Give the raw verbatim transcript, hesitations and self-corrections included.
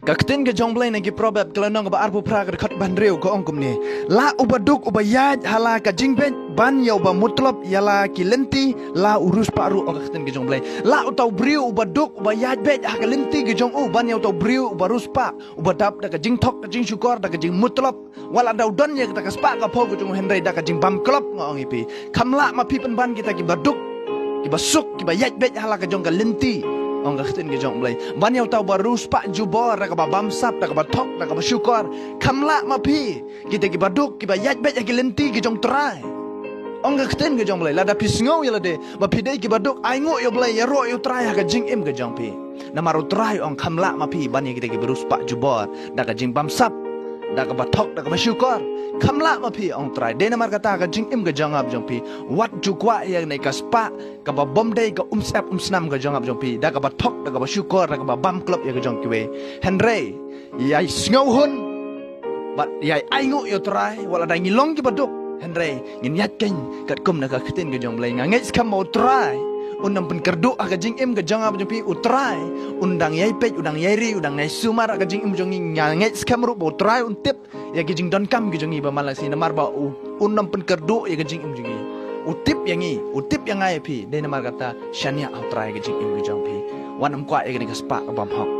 Ka ktien ka jong U Blei na ki Proverb ka lynnong kaba arphew phra ka dkhot ba hynriew ka ong kumne: La uba duk uba ïaid ha la ka jingbeit ban ïa uba mutlop ïa la ki lynti, la u riewspah ruh, ong ka ktien ka jong U Blei. La uta u briew uba duk uba ïaid beit ha ka lynti ka jong u ban ïa uta u briew uba riewspah, uba dap da ka jingthok ka jingshukor da ka jingmutlop, wat la da u don ïa kata ka spah ka phew ka jong u, hynrei da ka jingbamklop, nga ong ïa phi. Kham lah ma phi pynban kita kiba duk, kiba suk, kiba ïaid beit ha la ka jong ka lynti, ong ka ktien ka jong U Blei, ban ïa uta uba riewspah jubor da kaba bamsap, da kaba thok, da kaba shukor. Kham lah ma phi kita kiba duk, kiba ïaid beit ha ki lynti ki jong U Trai, ong ka ktien ka jong U Blei. Lada phi sngew ïa lade ba phi dei kiba duk, ainguh ïa U Blei, ïaroh ïa U Trai ha ka jingim ka jong phi. Namar U Trai u ong kham lah ma phi ban ïa kita kiba riewspah jubor da ka jingbamsap, da kaba thok, da kaba shukor. Kham lah ma phi, ong U Trai. Dei namar kata ka jingim ka jong nga bad jong phi, wat ju kwah ïa kane ka spah kaba bym dei, ka umsyep umsnam ka jong nga bad jong phi, da kaba thok, da kaba shukor, da kaba bamklop ïa ka jong kiwei. Hynrei ïai sngewhun bad ïai ainguh ïa U Trai, wat la da ngi long kiba duk, hynrei ngin ïaid keiñ katkum na ka ktien ka jong U Blei. Nga ngeit skhem ba U Trai un nang pynkyrduh ha ka jingim ka jong nga bad jong phi. U Trai un dang ïai peit, u dang ïai ri, u dang ïai sumar ha ka jingim jong ngi. Nga ngeit skhem ruh ba U Trai un tip ïa ki jingdonkam ki jong ngi ba man la ka sngi, namar ba u, un nang pynkyrduh ïa ka jingim jong ngi. U tip ïa ngi, u tip ïa nga ïa phi. Dei namar kata, shaniah ha U Trai ka jingim ka jong phi. Wat nym kwah ïa kane ka spah ka bym hok.